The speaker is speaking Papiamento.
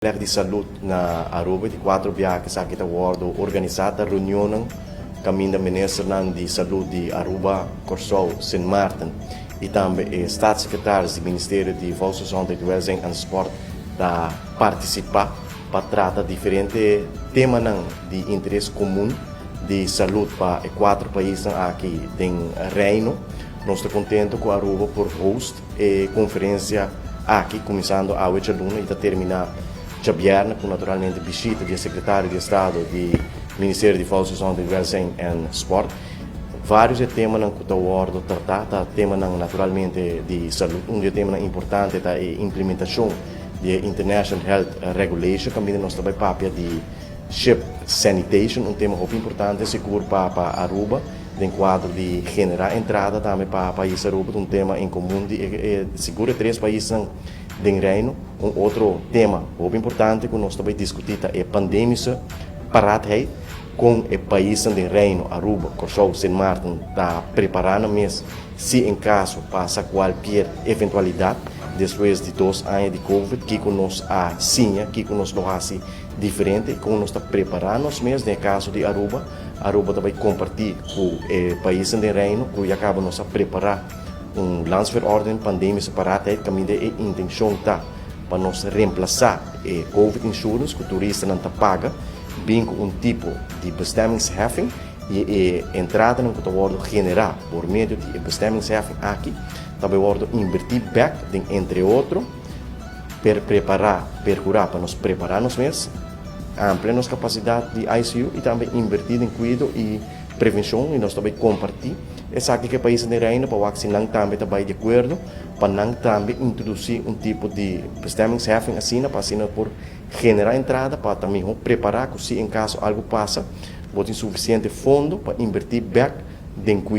Di Salud na Aruba, di cuatro biaha aki ta wordo organisa reunion caminda minister di Salud di Aruba, Corsou, Sint Maarten y tambe e staatssecretaris di Ministerio di Volksgezondheid, Welzijn en Sport ta participa pa trata diferente tema di interes comun di salud pa e cuatro paisnan aki den Reino. Nos ta contento cu Aruba por host e conferencia aki, cuminsando awe dialuna y ta termina diabierna, cu naturalmente bishita di secretario di Estado di Ministerio di Volksgezondheid, Welzijn en Sport. Varios tema cu ta wordo trata, tema naturalmente di salud. Un tema importante ta e implementacion di International Health Regulation, caminda nos tambe papia di ship sanitation, un tema hopi importante sigur pa Aruba, den cuadro di genera entrada tambe pa pais Aruba, un tema en comun di sigur tres pais den Reino. Un otro tema hopi importante cu nos tambe ta discuti ta e pandemische paraatheid, cu e paisnan den Reino, Aruba, Corsou, Sint Maarten, ta preparando mes si en caso pasa cualkier eventualidad despues di 2 aña di Covid, cu nos a siña, cu nos lo haci diferente, con nos ta preparando mes. Den caso di Aruba, Aruba tambe ta comparti cu e paisnan den Reino cu ya caba nos a prepara un landsverordening pandemische paraatheid, caminda e intencion ta pa nos reemplasa e Covid insurance cu turistanan ta paga, bin cu un tipo di bestemmingsheffing y e entrada cu ta wordo genera pa medio di bestemmingsheffing aki tambe wordo inverti back den, entre otro, per prepara, percura pa nos prepara nos mes, amplia nos capacidad di ICU y tambe inverti den cuido y prevencion. Y nos tambe comparti esaki cu e paisnan den Reino pa nan tambe ta di acuerdo pa nan tambe introduci un tipo di bestemmingsheffing asina, pa asina por genera entrada pa tambe prepara cu si en caso algo pasa, bo tin suficiente fondo pa inverti back den cuido.